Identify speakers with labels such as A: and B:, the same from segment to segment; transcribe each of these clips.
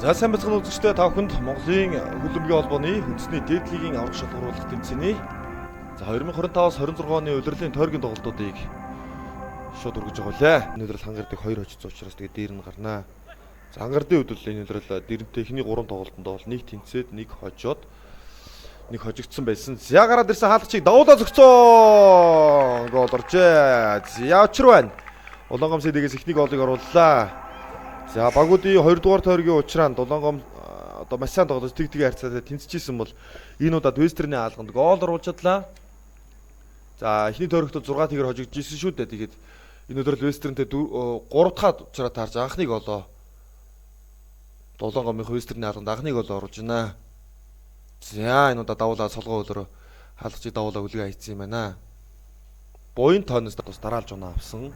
A: За сайн байцгаана үзэгчдээ, та бүхэнд Монголын хөлбөмбөгийн холбооны үндэсний дээд лигийн аварга шалгаруулах тэмцээний за 2025-аас 26 оны улирлын тойргийн тоглолтуудыг шууд үргэж байгаа лээ. Энэ улирал хангардыг 2 хожсон учраас тэгээ дээр нь гарнаа. За хангардын хувьд бол энэ улирал дэрэнтэй эхний 3 тоглолтонд бол нэг тэнцээд, нэг хожоод, нэг хожигдсон байсан. За гараад ирсэн хаалгачийг давуулаа зөгцөө. Гол оржээ. За учир байна. Улаангом сэдэгээс эхний голыг орууллаа. За багуудын 2 дугаар тойргийн учраа Дулаангом одоо маш сайн тоглож тэг тэг харьцаатай тэнцэжсэн бол энэ удаад Вестерний хаалганд гол оруулж чадлаа. За эхний тойрогт 6 тэгэр хожигдож исэн шүү дээ. Тэгээд энэ өдөр л Вестернтэй 3 дахь учраа таарж анхны голоо Дулаангомын Вестерний хаалганд анхны голоо оруулж байна. За энэ удаа давуулаа солгоо өлөрөө хаалгачийг давуулаа үлгээ хайцсан юм байна. Буян тооноос бас дараалж унаа авсан.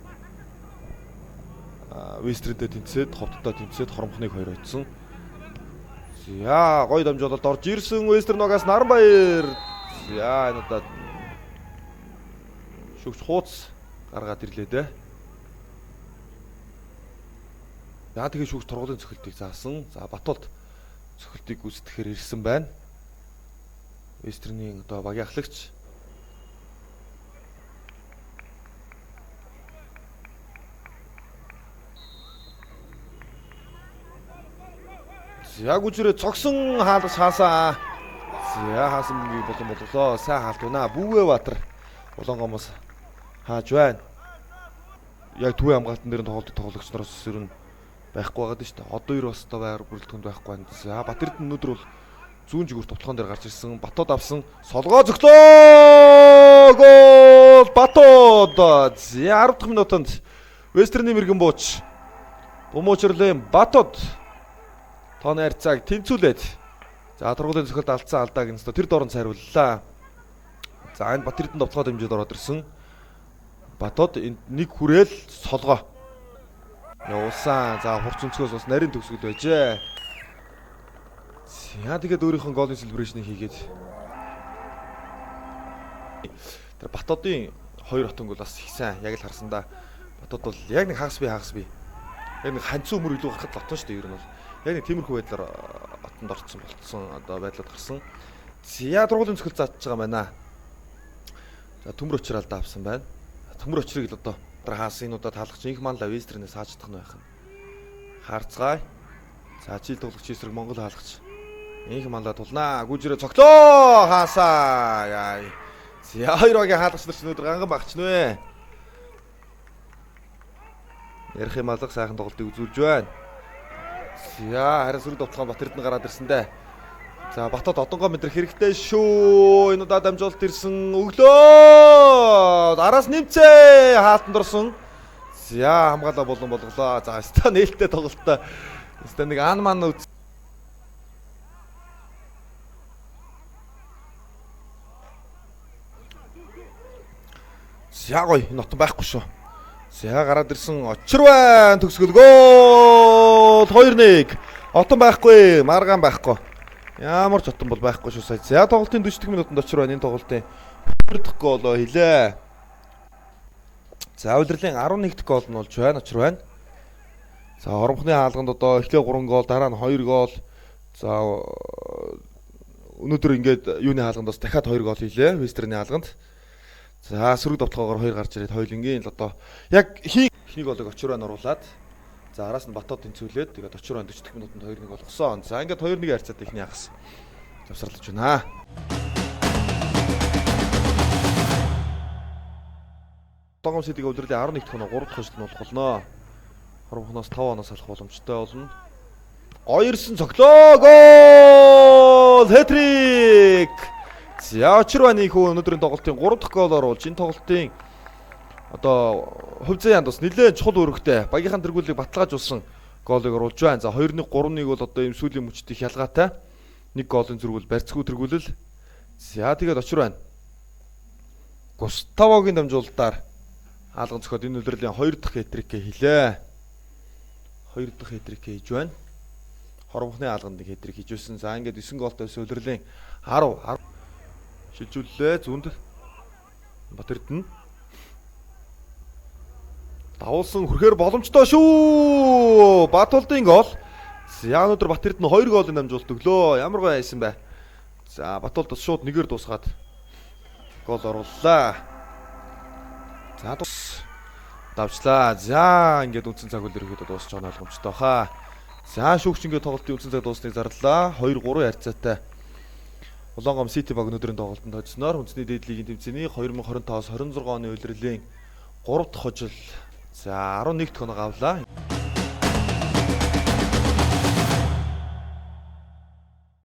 A: Вестернтэй тэнцээд, Ховдтой тэнцээд Хоромхныг хоёр очсон. За гоё дамжуулалт орж ирсэн Вестерногаас Наранбаяр. За энэ удаа шүгч хууц гаргаад ирлээ дээ. За тэгээ шүүгч торгуулийн цохилтыг заасан. За Батулд цохилтыг гүйцэтгэхээр ирсэн байна. Вестерний одоо багийн ахлагч. За гүжрээ цогсон хаалгач хаасаа. За хаасан мөнгийг болон болголоо. Сайн хаалт байна. Бүүгээ Баатар Улаангомоос хааж байна. Яг төвийн хамгаалтан дээр нь тоглолт тоглогч нараас ер нь байхгүй байгаад нь шүү дээ. Одоо ер бас одоо байр бүрэлдэхүүнд байхгүй байна. За Батэрдэн өнөөдөр бол зүүн жигүүр товтлогон дээр гарч ирсэн. Батууд авсан. Солгоо зөглөө! Гол! Батууд! За 10 дахь минутанд Вестерний мэрэгэн бууч Бумуучрлын Батууд тооны харьцааг тэнцвүүлээд за тургуулийн цохилд алдсан алдааг нь тэр дорн цайрууллаа. За энэ Батэрдэн товтлогоо дэмжиж ороод ирсэн. Батууд энд нэг хүрээл солгоо явуулсан. За хурц өнцгөөс бас нарийн төгсгөл байжээ. За тэгээд өөрийнхөө голын селебрэшнийг хийгээд тэр Батуудын хоёр хотонг бол бас их сайн. Яг л харсандаа Батууд бол яг нэг хагас би. Яг нэг ханцуу өмөр илүү гарахад лотон шүү дээ ер нь бол. Яг нэг тиймэрхүү байдлаар отонд орцсон болцсон одоо байдлууд гарсан. За тургуулийн цохил заадж байгаа юм байна. За төмөр очир алдаа авсан байна. Төмөр очрыг л одоо хаасан энэ удаа таалгач инх манла Вестернээс хааж чадах нь байх нь. Харцгаая. За чил тоглогч эсрэг Монгол хаалгач. Инх манла тулнаа. Гүжрээ цоглоо. Хаасаа. Яй. За хоёр багийн хаалгач нар ч өнөөдөр ганган багч нэ. Ярих юм алга сайхан тоглолтыг үзүүлж байна. За харин сөрөг довтлогоо Батэрдэн гараад ирсэн дээ. За Батод одонгоо мэдрэх хэрэгтэй шүү. Энэ удаа дамжуулалт ирсэн. Өглөө. Араас нэмцээ хаалтанд орсон. За хамгаалаа болон болголоо. За ста нээлттэй тоглолттой. Ста нэг ан ман үз. За гоё энэ отон байхгүй шүү. За гараад ирсэн очир байна. Төгсгөл гол 2-1. Отон байхгүй, маргаан байхгүй. Ямар ч отон бол байхгүй шүү сая. За тоглолтын 40 дахь минутанд очир байна. Энэ тоглолтын 2 дахь голоо хийлээ. За улирлын 11 дахь гол нь болж байна. Очир байна. За Хоромхны хаалганд одоо эхлээ 3 гол, дараа нь 2 гол. За өнөөдөр ингээд юуны хаалганд бас дахиад 2 гол хийлээ. Вестерний хаалганд. За сөрөг довтлогоогоор 2 гарч ирээд хоёулангийн л одоо яг эхний голыг очир байна оруулаад за араас нь Батууд тэнцвүүлээд тэгээд очир байна 40 дахь минутанд 2-1 болгосон. За ингээд 2-1 харьцаад эхний хагас завсарлаж байна. Догоом сэдийг улирлын 11 дахь оноо 3 дахь хожил нь болох болно. Хоромхноос 5 оноос алах боломжтой болно. Гоё ирсэн цоглоо. Гол! Хэтрик! За очир байна хүү өнөөдрийн тоглолтын 3 дахь гол оруулж энэ тоглолтын одоо хувь зэн янд бас нэлээд чухал үүрэгтэй багийнхаа тэргүүлийг баталгаажуулсан голыг оруулж байна. За 2-1 3-1 бол одоо ийм сүүлийн мөчд их ялгаатай. Нэг голын зэрэг бол барьцгүй тэргүүлэл. За тэгээд очир байна. Густавогийн дамжуулалтаар хаалган зөхиод энэ улирлын 2 дахь хэтрикээ хийлээ. 2 дахь хэтрикээ хийж байна. Хоромхны хаалганд нэг хэтрик хийж байсан. За ингээд 9 голтой байсан улирлын 10 шилжүүллээ. Зүүнд Батэрдэн давуулсан хүрхээр боломжтой шүү. Батулдын гол. За, өнөөдөр Бат Эрдэнэ 2 гоолын дамжуулалт өглөө. Ямар гоё айсан бэ. За, Батулд бас шууд нэгээр дуусгаад гол орууллаа. За, тус давчлаа. За, ингээд үндсэн цаг үйл ерөөхдөө дуусч байгаа нь ойлгомжтой хаа. За, шүүгч ингээд тоглолтын үндсэн цаг дуусныг зарлаа. 2-3 харьцаатай Улаангом Сити баг өнөөдрийн тоглолтод хоцсноор үндэсний дээд лигийн тэмцээний 2025-26 оны улирлын 3 дахь хожил, за, 11 дахь оноо авлаа.